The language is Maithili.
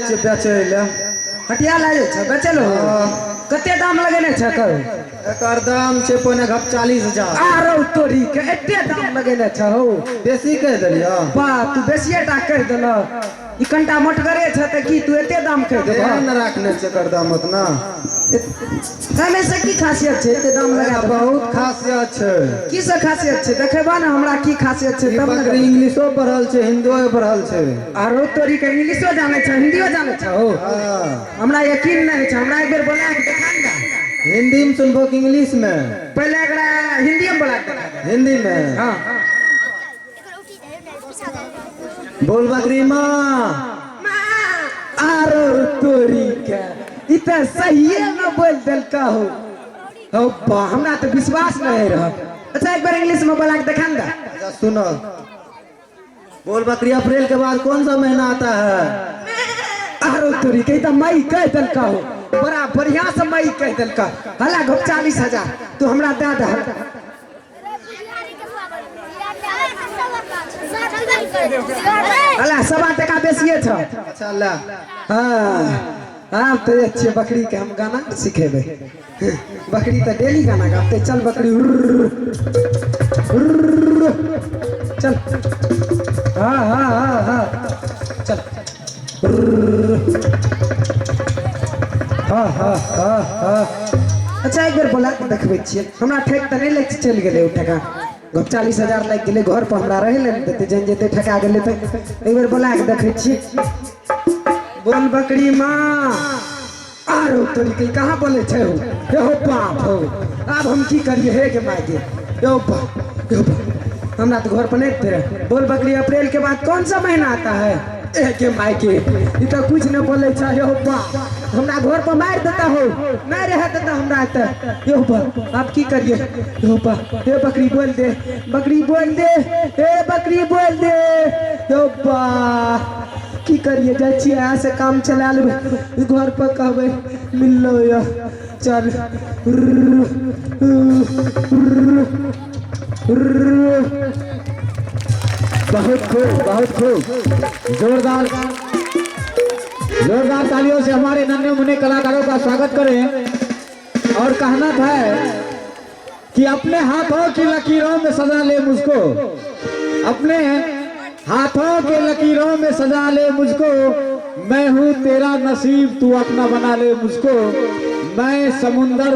छियै बेचै लए। हटिया लए जाइ छ बेचै लए? हँ। कते दाम लगेने छ कहू? एकर दाम छै पौने घप 40,000। आरो तोरी के एते दाम लगेने छ हौ। बेसी कहि देलियौ? बा, तू बेसिए टा कहि देलह। ई कनिटा मोटगरे छ तऽ की तू एते दाम कहि देबह? तेहन राखने छै एकर दाम ओतना। एहिमे से की खासियत छै एते दाम लगा देबह? बहुत खासियत छै। की सब खासियत छै देखेबह ने हमरा, की खासियत छै ई तब ने। बकरी इंग्लिशो पढ़ल छै, हिंदियो पढ़ल छै। आरो तोरी के इंग्लिशो जानै छै, हिंदियो जानै छै हो? हँ। हमरा यकीन नहि छै, हमरा एक बेर बोला के देखा ने। हिंदी में सुनबो कि इंग्लिश में? पहिले एकरा हिंदी में बोला के देखा दे। हिंदी में? हाँ। बोल बकरी माँ। आरो तोरी के ई तऽ सहिए न बोल देलका हो। हो बा, हमरा तऽ विश्वास नहीं रह। अच्छा, एक बार इंग्लिश में बोला के देखा ने। अच्छा सुनो, बोल बकरी, अप्रैल के बाद कौन सा महीना आता है? आरो तोरी के ई तऽ मई कह देलका हो, बड़ा बढ़िया से मई कह देलका। हला घप 40,000 तू हमरा दे दे। हला 1.25 टका बेसिए छ। अच्छा ला। हाँ, आब तऽ छियै बकरी के हम गाना सिखेबै। बकरी तऽ डेली गाना गाबतै। चल बकरी, हुर्र, हुर्र, चल। हाँ हाँ हाँ हाँ, चल। हुर्र। हाँ हाँ हाँ हाँ। अच्छा, एक बेर बोला के देखबै छियै। हमरा ठकि तऽ नहि लागि चलि गेलै ओ टका? गप 40,000 लागि गेलै, घर पर हमरा रहै लए नहि देतै, जानि जेतै ठका गेलै तऽ। एक बेर बोला के देखै छियै। बोल बकरी माँ। आरो तोरी के कहाँ बोले छै हो? हे हो बाप हो, आब हम की करिए? हे के माय के, यो बाप, यो बाप, हमरा तो घर पर नहीं थे। बोल बकरी, अप्रैल के बाद कौन सा महीना आता है? ए के माय के, ई तो कुछ न बोले छै। यो बाप, हमरा घर पर मार देता हो, नहीं रह देता हमरा तऽ। यो बाप, अब की करिए? यो बाप, हे बकरी बोल दे, बकरी बोल दे, हे बकरी बोल दे। यो बाप, की करिए? जाइ छियै, यहाँ से काम चला लेबै, घर पर कहबै मिललो यऽ। चल। बहुत खूब, बहुत खूब, जोरदार जोरदार तालियों से हमारे नन्हे मुन्ने कलाकारों का स्वागत करें। और कहना था कि अपने हाथों की लकीरों में सजा ले मुझको, अपने हाथों के लकीरों में सजा ले मुझको, मैं हूँ तेरा नसीब तू अपना बना ले मुझको, मैं समुंदर